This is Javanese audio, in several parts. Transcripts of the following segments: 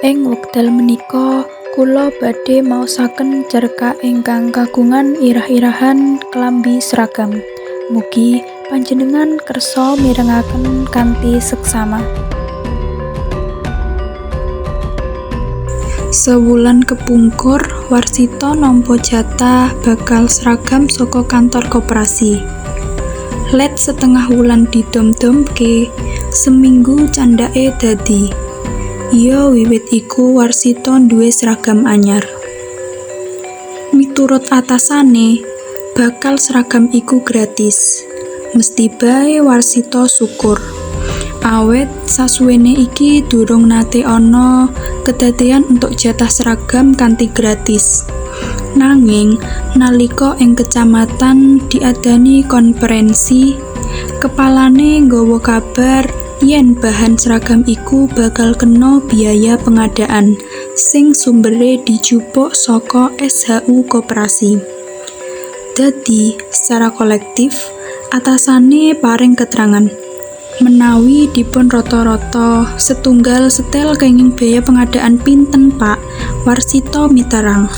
Ing wekdal menika kula badhe maosaken cerkak ingkang kagungan irah-irahan klambi seragam. Mugi panjenengan kersa mirengaken kanthi seksama. Sewulan kepungkur Warsita nampa jatah bakal seragam saka kantor koperasi. Let setengah wulan didom-domke, seminggu candhake dadi. Ya wiwit iku Warsita nduwe seragam anyar. Miturut atasane, bakal seragam iku gratis. Mesthi bae Warsita syukur. Awit sasuwene iki durung nate ana kedadean entuk jatah seragam kanthi gratis. Nanging nalika ing kecamatan diadani konferensi, kepalane nggawa kabar yen bahan seragam iku bakal kena biaya pengadaan sing sumbere dijupuk saka SHU Koperasi. Dadi, secara kolektif, atasane paring keterangan menawi dipun rata-rata setunggal setel kenging biaya pengadaan pinten, Pak? Warsita miterang.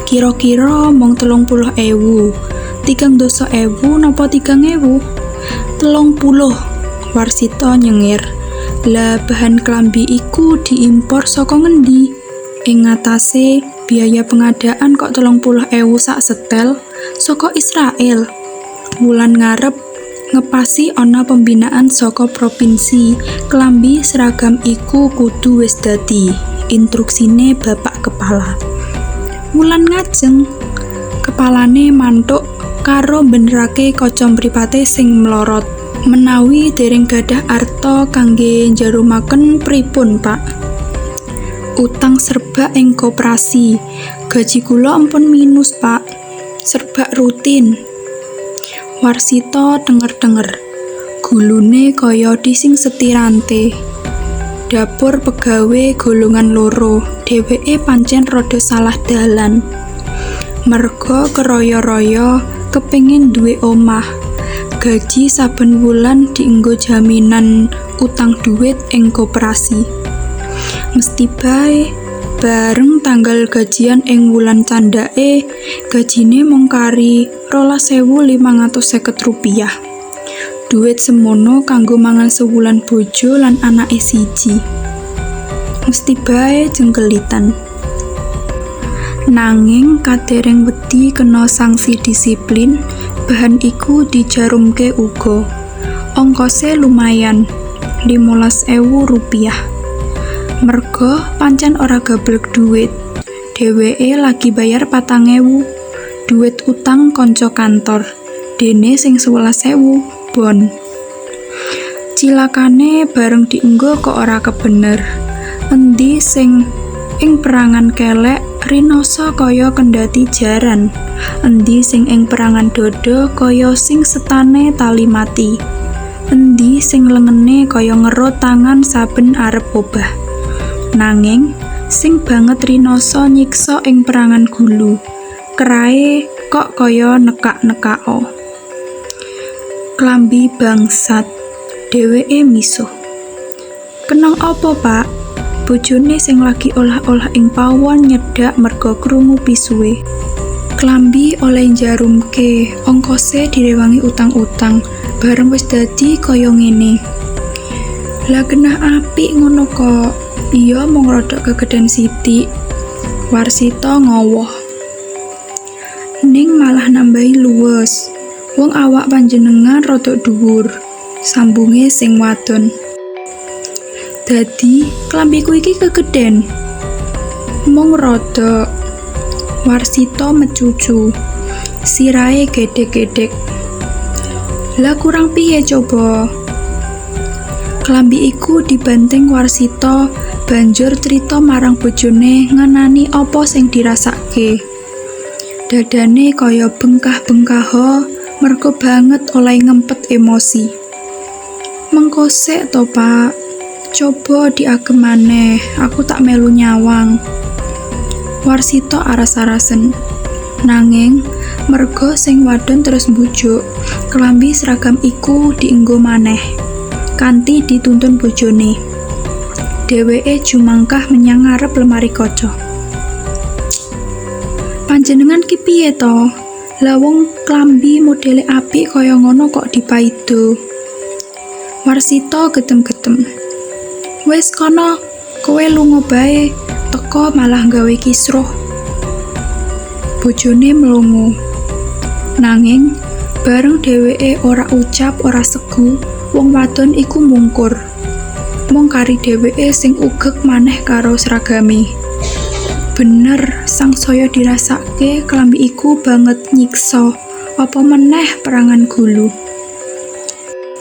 Kira-kira mung 30.000, 30.000 napa 3.000? 30. Warsita nyengir. Lah bahan klambi iku diimpor saka ngendi? Ing ngatasé biaya pengadaan kok 30.000 sak setel saka Israel. Wulan ngarep ngepasi ana pembinaan saka propinsi, klambi seragam iku kudu wis dadi, intruksine Bapak Kepala. Wulan ngajeng, kepalane manthuk karo mbenerake kaca mripate sing mlorot. Menawi dereng gadah arta kangge njarumaken pripun, Pak? Utang serbak ing koperasi, gaji kula empun minus, Pak. Serbak rutin. Warsita thenger-thenger, gulune kaya disingseti rante. Dapur pegawe golongan loro, dheweke pancen rada salah dalan. Merga keraya-raya kepingin duwe omah. Gaji saben wulan dienggo jaminan utang duit ing koperasi. Mesthi bae, bareng tanggal gajian ing wulan candhake, gajine mung kari 12.550 rupiah. Duit semono kanggo mangan sewulan bojo lan anake siji. Mesthi bae jengkelitan. Nanging kadereng wedi kena sanksi disiplin, bahan iku dijarumke uga. Ongkose lumayan, 15.000 rupiah. Merga pancen ora gablek duit, dheweke lagi bayar 4.000 duit utang kanca kantor, dene sing 11.000 bon. Cilakane bareng dienggo kok ora kebener. Endi sing ing perangan kelek rinasa kaya kendhati jaran, endi sing ing perangan dada kaya sing setane tali mati, endi sing lengene kaya ngerut tangan saben arep obah. Nanging sing banget rinasa nyiksa ing perangan gulu, kerahe kok kaya nekak-nekako. Klambi bangsat, dheweke misuh. Kenang apa, Pak? Bojone sing lagi olah-olah ing pawon nyedak merga krungu pisuhe. Klambi oleh njarumke, ongkose direwangi utang-utang, bareng wis dadi kaya ngene. Lah genah apik ngono kok. Iya mung rodok kegeden sithik. Warsita ngowoh. Ning malah nambahi luwes. Wong awak panjenengan rodok dhuwur, sambunge sing wadon. Dadi klambiku iki kegeden. Mung rodok. Warsita mecucu. Sirahe gedhek-gedhek. Lah kurang piye coba? Klambi iku dibanting Warsita banjur crita marang bojone ngenani apa sing dirasake. Dadane kaya bengkah-bengkaha merga banget oleh ngempet emosi. Mengko sek to, Pak. Coba diagem maneh, aku tak melu nyawang. Warsita aras-arasen. Nanging merga sing wadon terus mbujuk, klambi seragam iku dienggo maneh kanthi dituntun bojone. Dheweke jumangkah menyang ngarep lemari kaca. Panjenengan ki piye to? Lah wong klambi modele apik kaya ngono kok dipaido. Warsita getem-getem. Wis kono, kowe lunga bae, teka malah gawe kisruh. Bojone mlongo. Nanging bareng dheweke ora ucap ora segu, wong wadon iku mungkur. Mung kari dheweke sing ugek maneh karo seragame. Bener, sangsaya dirasake klambi iku banget nyiksa, apa meneh perangan gulu.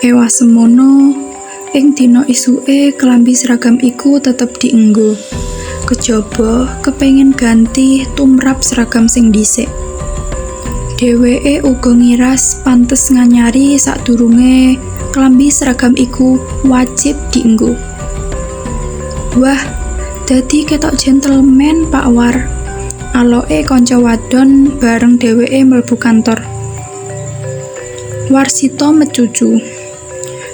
Ewa semono, ing dina isuke klambi seragam iku tetep dienggo. Kejaba kepengin ganti tumrap seragam sing dhisik. Dheweke uga ngiras pantes nganyari sadurunge klambi seragam iku wajib dienggo. Wah, dadi ketok gentleman, Pak War. Aloke kanca wadon bareng dheweke mlebu kantor. Warsita mecucu.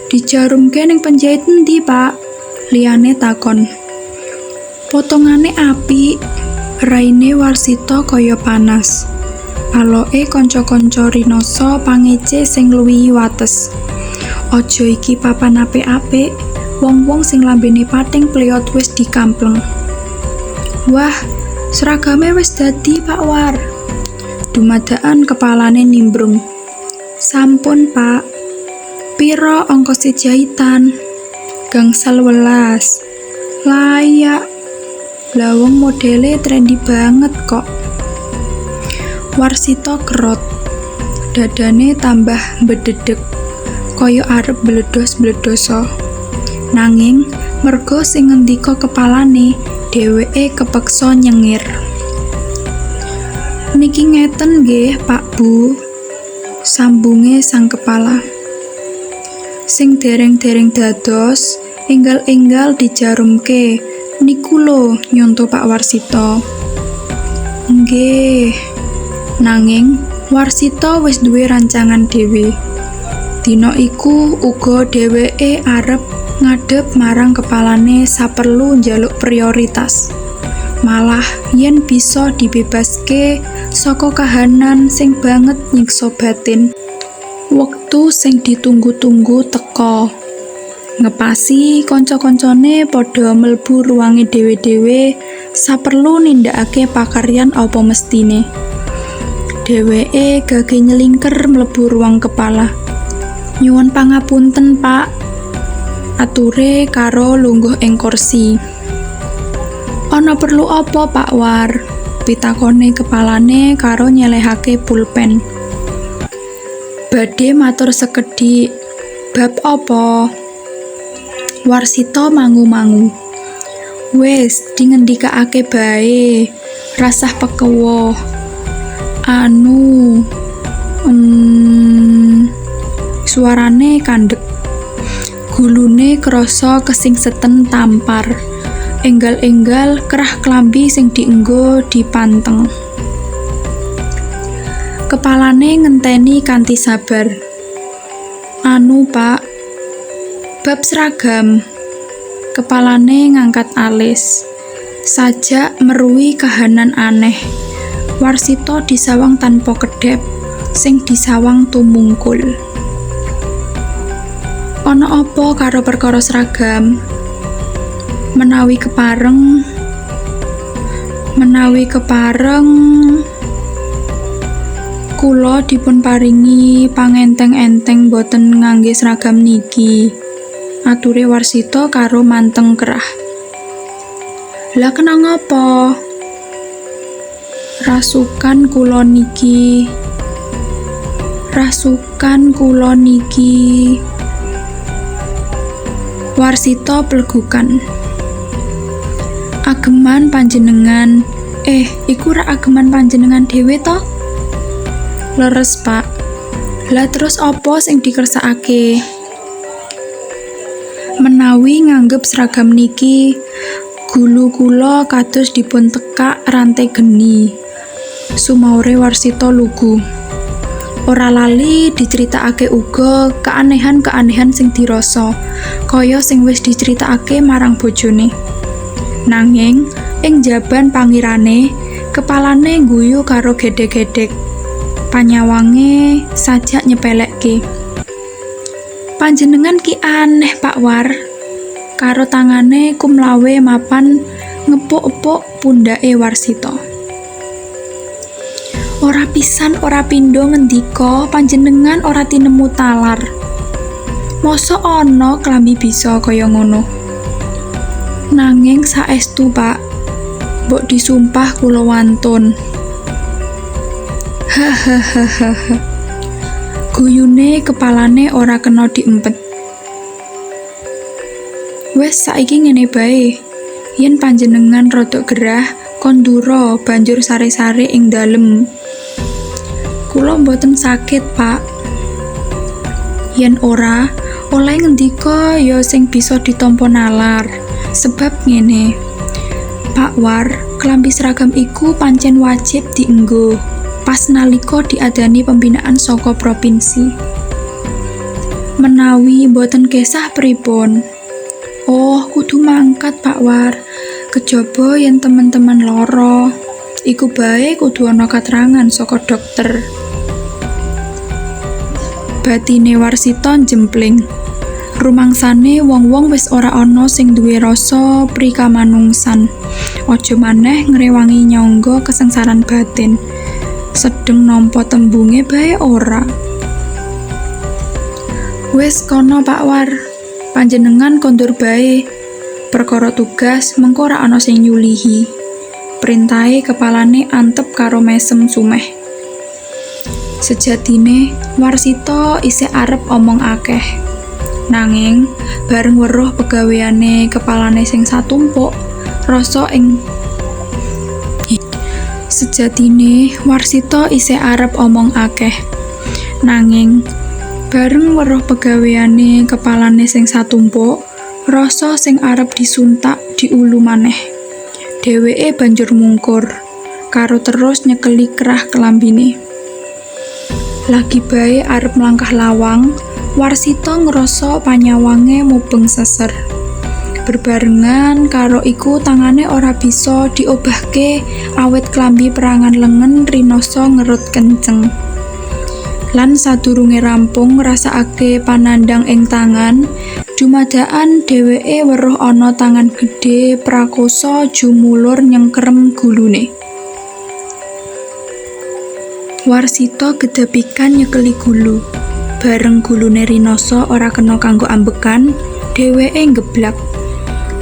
Dijarumke ning penjahit endi, Pak? Liyane takon. Potongane apik. Raine Warsita kaya panas. Aloke kanca-kanca rinasa pangece sing ngluwihi wates. Aja iki papan apik-apik, wong-wong sing lambene pating pleyot wis dikampleng. Wah, seragame wis dadi, Pak War. Dumadakan kepalane nimbrung. Sampun, Pak. Piro ongkose jahitan? Gangsal welas. Layak. Lah wong modele trendy banget kok. Warsita kerot. Dadane tambah mbededeg, kaya arep mbledos-mbledosa. Nanging merga sing ngendika kepalane, dheweke kepeksa nyengir. Niki ngeten nggih, Pak Bu. Sambunge sang kepala. Sing dereng-dereng dados, enggal-enggal dijarumke. Niku lho nyonto Pak Warsita. Nggih. Nanging Warsita wis duwe rancangan dhewe. Dina iku uga dheweke arep ngadhep marang kepalane saperlu njaluk prioritas. Malah yen bisa dibebaske saka kahanan sing banget nyiksa batin. Wektu sing ditunggu-tunggu teka. Ngepasi kanca-kancane padha mlebu ruange dhewe-dhewe saperlu nindakake pakaryan apa mestine. Dheweke gage nyelingker mlebu ruang kepala. Nyuwun pangapunten, Pak. Ature karo lungguh ing kursi. Ana perlu apa, Pak War? Pitakone kepalane karo nyelehake pulpen. Badhe matur sekedhik. Bab apa? Warsita mangu-mangu. Wis, dingendikake bae. Rasah pekewuh. Anu, suarane kandhek. Gulune krasa kesingseten tampar. Enggal-enggal kerah klambi sing dienggo dipanteng. Kepalane ngenteni kanthi sabar. Anu, Pak. Bab seragam. Kepalane ngangkat alis. Sajak meruhi kahanan aneh. Warsita disawang tanpa kedhep, sing disawang tumungkul. Ana apa karo perkara seragam? Menawi kepareng kula dipun paringi pangenteng-enteng boten ngangge seragam niki. Ature Warsita karo manteng kerah. Lah kena ngapa? Rasukan kula niki. Rasukan kula niki. Warsita plegukan. Ageman panjenengan. Eh, iku rak ageman panjenengan dhewe to? Leres, Pak. Lah terus apa sing dikersakake? Menawi nganggep seragam niki, gulu kula kados dipun tekak rante geni. Sumaure Warsita lugu. Ora lali diceritakake uga keanehan-keanehan sing dirasa, kaya sing wis diceritakake marang bojone. Nanging ing njaban pangirane, kepalane ngguyu karo gedhek-gedhek. Panyawange sajak nyepelekke. Panjenengan ki aneh, Pak War. Karo tangane kumlawe mapan ngepuk-epuk pundhake Warsita. Ora pisan ora pindho ngendika panjenengan ora tinemu talar. Mosok ana klambi bisa kaya ngono. Nanging saestu, Pak, mbok disumpah kula wantun. Hahaha. Guyune kepalane ora kena diempet. Wes saiki ngene bae. Yen panjenengan rada gerah, kondura banjur sare-sare ing dalem. Kula mboten sakit, Pak. Yen ora, oleh ngendika ya sing bisa ditampa nalar. Sebab ngene. Pak War, klambi seragam iku pancen wajib dienggo pas nalika diadani pembinaan saka propinsi. Menawi mboten kesah pripun? Oh, kudu mangkat, Pak War. Kejaba yen temen-temen lara. Iku bae kudu ana katerangan saka dokter. Batine Warsita njempling. Rumangsane wong-wong wis ora ana sing duwe rasa prikamanungsan. Aja maneh ngrewangi nyangga kesengsaran batin. Sedeng nampa tembunge bae ora. Wis kono, Pak War. Panjenengan kondur bae. Perkara tugas mengko ora ana sing nyulihi. Printahe kepalane antep karo mesem sumeh. Sejatine Warsita isih arep omong akeh. Nanging bareng weruh pegaweane kepalane sing satumpuk, rasa ing Sejatine Warsita isih arep omong akeh. Nanging bareng weruh pegaweane kepalane sing satumpuk, rasa sing arep disuntak diulu maneh. Dheweke banjur mungkur, karo terus nyekeli krah kelambine. Lagi bae arep mlangkah lawang, Warsita ngrasa panyawange mubeng seser. Berbarengan karo iku tangane ora bisa diobahke awit klambi perangan lengen rinasa ngerut kenceng. Lan sadurunge rampung ngrasakake panandhang ing tangan, dumadakan dheweke weruh ana tangan gedhe prakosa jumulur nyengkerem gulune. Warsita gedapikan nyekeli gulu. Bareng gulune rinasa ora kena kanggo ambekan, dheweke nggeblak.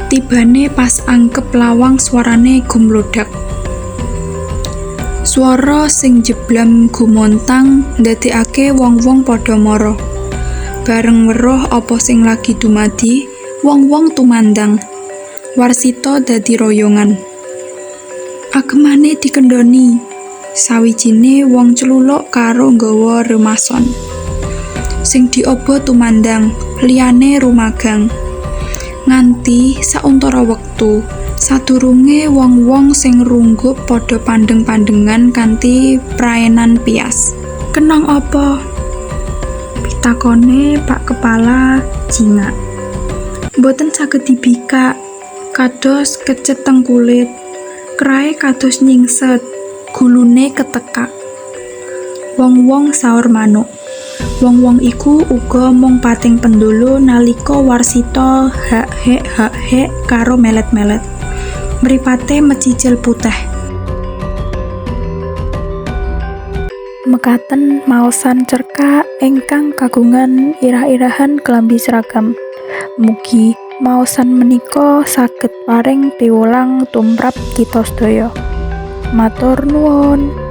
Tibane pas angkep lawang swarane gumlodak. Swara sing jeblam gumontang ndadekake wong-wong padha mara. Bareng weruh apa sing lagi dumadi, wong-wong tumandang. Warsita dadi royongan. Agemane dikendhoni. Sawijine wong celuluk karo nggawa remason. Sing diobo tumandang, liyane rumagang. Nganti sauntara wektu, sadurunge wong-wong sing runggup padha pandheng-pandhengan kanthi praenan pias. Kenong apa? Pitakone Pak Kepala cingak. Mboten saged dibikak, kados kecet teng kulit, krahe kados nyingset, gulune ketekak. Wong-wong saur manuk. Wong-wong iku uga mung pating pendolo nalika Warsita hak-hek hak-hek karo melet-melet. Mripate mecicil putih. Mekaten maosan cerkak ingkang kagungan irah-irahan klambi seragam. Mugi maosan menika saged paring piwulang tumrap kita sedaya. Matur nuwun.